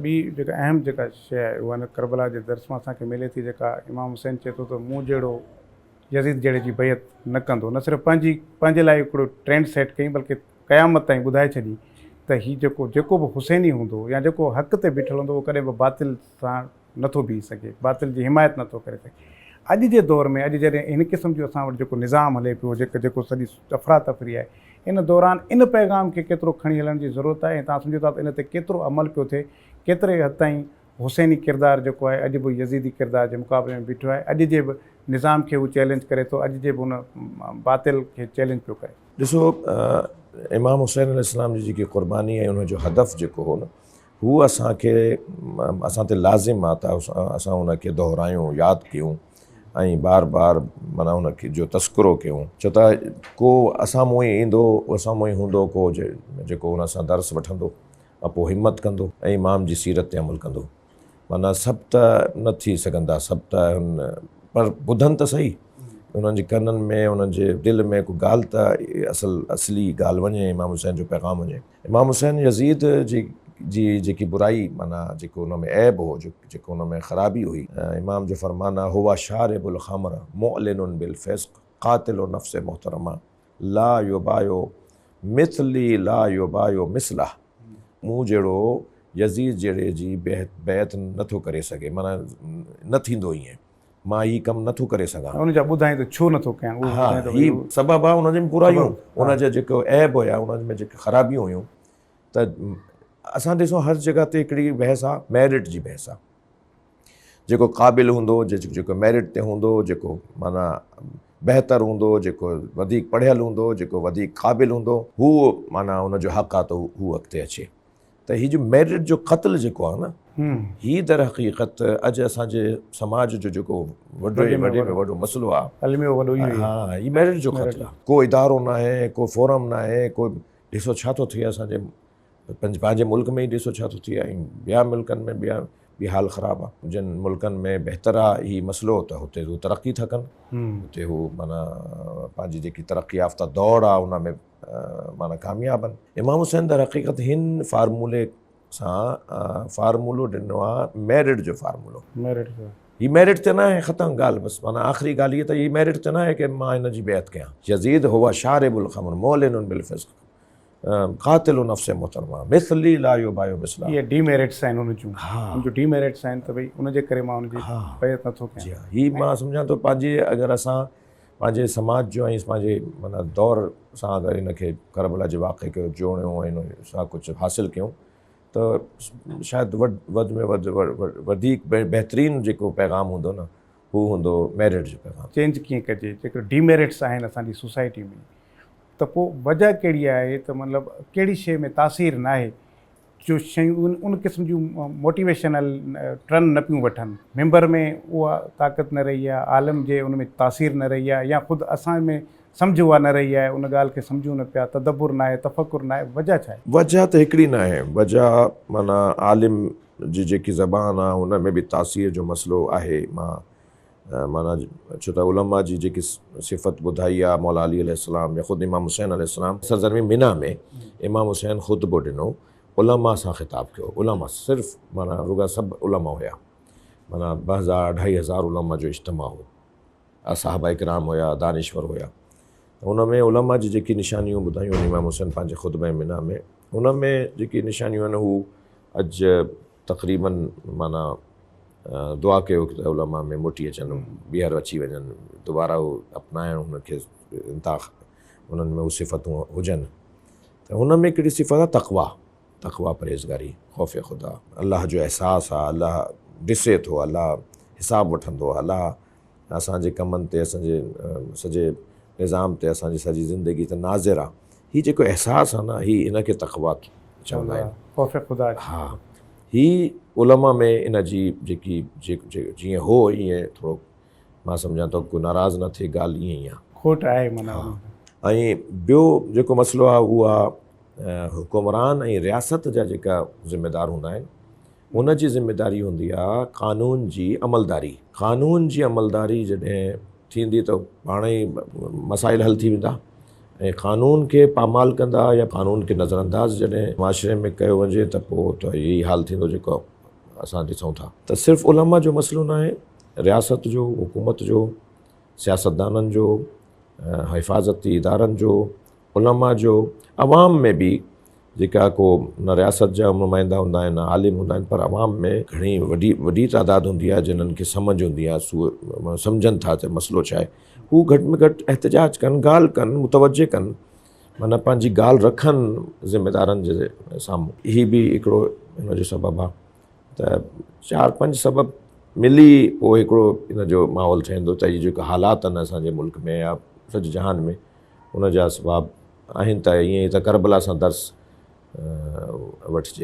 ٻي جيڪا اهم جيڪا شيء آهي اها هن ڪربلا جي درس مان اسان کي ملي ٿي جيڪا امام حسين چئي ٿو ته مون جهڙو يزيد جهڙي جي بيعت نه ڪندو نه صرف پنهنجي پنهنجي لاء هڪڙو ٽرينڊ سيٽ ڪئي بلڪه قيامت تائين ٻڌائي ڇڏي ته هي جيڪو جيڪو به حسيني هوندو يا جيڪو حق تي بيٺل هوندو اهو ڪڏهن به باطل سان نٿو بيهي سگهي باطل جي حمايت نٿو ڪري سگهي اڄ جي دور ۾ اڄ جڏهن هن قسم جو اسان وٽ جيڪو نظام هلي پيو جيڪو جيڪو سڄي افراتفري آهي ان دوران ان پيغام کي ڪيترو کڻي هلڻ جي ضرورت آهي ۽ توهان سمجهو ٿا ته ان تي ڪيترو عمل پيو ٿئي ڪيتري حد تائين حسيني ڪردار جيڪو آهي اڄ به يزيدي ڪردار جي مقابلي ۾ بيٺو آهي اڄ جي به نظام کي هو چئلينج ڪري ٿو اڄ جي به ان باطل کي چئلينج پيو ڪري. ڏسو امام حسين عليه السلام جي جيڪي قرباني ۽ ان جو هدف جيڪو هو نه هو اسان کي اسان تي لازم آ ته اسان ان کي دهرايون ياد ڪيون ۽ بار بار معنيٰ ان کي جو تذڪرو ڪيون ڇو ته ڪو اسان مون ئي ايندو اسان مون ئي هوندو ڪو جيڪو ان سان درس وٺندو ۽ پوء همت ڪندو ۽ امام جي سيرت تي عمل ڪندو. معنيٰ سڀ ته نه ٿي سگهندا، سڀ ته هن پر ٻڌن ته سهي، انهن جي ڪنن ۾ انهن جي دل ۾ ڪو ڳالهه ته اصل اصلي ڳالهه وڃي، امام حسين جو پيغام وڃي. امام حسين يزيد جي جي جيڪي برائي معنيٰ جيڪو ان ۾ عيب هو، جيڪو ان ۾ خرابي هئي، امام جو فرمان آهي، هو شارب الخمر معلن بالفسق قاتل نفس محترمه لا يبايع مثلي لا يبايع مثله مون جهڙو يزيد جهڙي جي بيعت نه ٿو ڪري سگهي معنيٰ نه ٿيندو ائين مان هي ڪم نه ٿو ڪري سگهان. ان جا ٻڌائين ته ڇو نه ٿو ڪيان اهو ها ٻڌائين ته هي سبب آهي ان جي برايون ان جا جيڪو عيب هيا ان ۾ جيڪي خرابيون هيون ته اسان ڏسون هر جڳهه تي هڪڙي بحث آهي ميرٽ جي بحث آهي. جيڪو قابل هوندو، جيڪو ميرٽ تي هوندو، جيڪو معنيٰ بهتر هوندو، جيڪو وڌيڪ پڙهيل هوندو، جيڪو وڌيڪ قابل هوندو، هو معنيٰ ان جو حق آهي ته هو اڳتي اچي. ته هي جو ميرٽ جو قتل جيڪو آهي نه، هي درحقيقت اڄ اسان جي سماج جو جيڪو وڏي ۾ وڏو مسئلو آهي، الميو وڏو اهو ئي ها، هي ميرٽ جو قتل آهي. ڪو ادارو ناهي، ڪو فورم ناهي، ڪو ڏسو ڇا ٿو ٿئي اسان جي پنهنجي ملڪ ۾ ئي ڏسو ڇا ٿو ٿئي ۽ ٻيا ملڪن ۾ ٻيا به حال خراب آ جن ملڪن ۾ بهتر آ هي مسئلو ته هتي هو ترقي ٿا ڪن هتي هو معنيٰ پنهنجي جيڪي ترقي يافته دور آ ان ۾ معنيٰ ڪامياب آهن. امام حسين در حقيقت هن فارمولي سان فارمولو ڏنو آ ميرٽ جو فارمولو. ميرٽ جو. هي ميرٽ تي ناهي ختم ڳالهه بس معنيٰ آخري ڳالهه هي ته هي ميرٽ تي ناهي ڪي مان هن جي بيعت ڪيان. يزيد هو شارب الخمر معلن بالفسق قاتل نفس محترمه مثلي لا يبايع مثله. اهي ڊي ميرٽس آهن ان جون ان جون ڊي ميرٽس آهن ته ڀئي ان جي ڪري مان ان جي بيعت نٿو ڪيان. جي ها هي مان سمجهان ٿو پنهنجي اگر اسان پنهنجي سماج جو ۽ پنهنجي معنيٰ دور سان اگر ان کي ڪربلا جي واقعي کي جوڙيون ۽ ان سان ڪجهه حاصل ڪيون ته شايد وڌ ۾ وڌ وڌيڪ بهترين جيڪو پيغام هوندو نه هو هوندو ميرٽ جو پيغام. چينج ڪيئن ڪجي جيڪر ڊي ميرٽس آهن اسان جي سوسائٽي ۾ ته پوء وجه ڪهڙي آهي ته مطلب ڪهڙي شيء ۾ تاثير ناهي جو شيون ان قسم جون موٽيويشنل ٽرن نه پيون وٺن. ميمبر ۾ اها طاقت نه رهي آهي، عالم جي ان ۾ تاثير نه رهي آهي يا خود اسان ۾ سمجهه اها نه رهي آهي، ان ڳالهه کي سمجهون نه پيا، تدبر ناهي، تفڪر ناهي، وجه ڇا آهي؟ وجه ته هڪڙي ناهي، وجه معنيٰ عالم جي جيڪي زبان آهي ان ۾ به تاثير جو مسئلو آهي، مان معنيٰ ڇو ته علماء جي جيڪي صفت ٻڌائي آهي مولا علي عليه السلام يا خود امام حسين عليه السلام سرزمين منيٰ ۾ امام حسين خطبو ڏنو علماء سان خطاب ڪيو علماء صرف معنيٰ رڳا سڀ علماء هيا معنيٰ ٻه هزار اڍائي هزار علماء جو اجتماع هو اصحابه ڪرام هيا دانشور هيا ان ۾ علماء جي جيڪي نشانيون ٻڌايون آهن امام حسين پنهنجي خطبه منيٰ ۾ ان ۾ جيڪي نشانيون آهن هو اڄ تقريباً معنيٰ دعا ڪيو ته علماء ۾ موٽي اچن ٻيهر اچي وڃن دوباره هو اپنائڻ هن کي انتها انهن ۾ هو صفتون هجن ته هن ۾ هڪڙي صفت آهي تقويٰ تقويٰ پرهيزگاري خوف خدا الله جو احساس آهي الله ڏسي ٿو الله حساب وٺندو آهي الله اسان جي ڪمن تي اسان جي سڄي نظام تي اسان جي سڄي زندگي تي ناظر آ هي جيڪو احساس آ نه هي ان کي تقويٰ چوندا آهن خوف خدا ها هي علماء ۾ ان جي جيڪي جيئن هو ائين ٿورو مان سمجهان ٿو ڪو ناراض نه ٿئي ڳالهه ائين ئي آ کوٽ آهي معنيٰ ۽ ٻيو جيڪو مسئلو آ اهو آ حڪمران ۽ رياست جا جيڪا ذميدار هوندا آهن ان جي ذميداري هوندي آ قانون جي عملداري. قانون جي عملداري جڏهن ٿيندي ته پاڻ ئي مسائل حل ٿي ويندا ۽ قانون کي پامال ڪندا يا قانون کي نظرانداز جڏهن معاشري ۾ ڪيو وڃي ته پوء ته اهي ئي حال ٿيندو جيڪو اسان ڏسون ٿا. ته صرف علماء جو مسئلو ناهي، رياست جو، حڪومت جو، سياستدانن جو، حفاظتي ادارن جو، علماء جو، عوام ۾ به جيڪا ڪو نه رياست جا نمائندا هوندا آهن نه عالم هوندا آهن پر عوام ۾ گهڻي وڏي وڏي تعداد هوندي آهي جنھن کي سمجهه هوندي آهي سو سمجهن ٿا ته مسئلو ڇا آهي هو گهٽ ۾ گهٽ احتجاج ڪن ڳالهه ڪن متوجه ڪن معنيٰ پنهنجي ڳالهه رکن ذميدارن جي سامهون. هي به هڪڙو ان جو سبب آهي ته چار پنج سبب ملي پوء هڪڙو ان جو ماحول ٺهندو ته هي جيڪا حالات آهن اسان جي ملڪ ۾ يا سڄي جهان ۾ ان جا اسباب آهن ته ائين ئي ته ڪربلا سان درس وٺجي.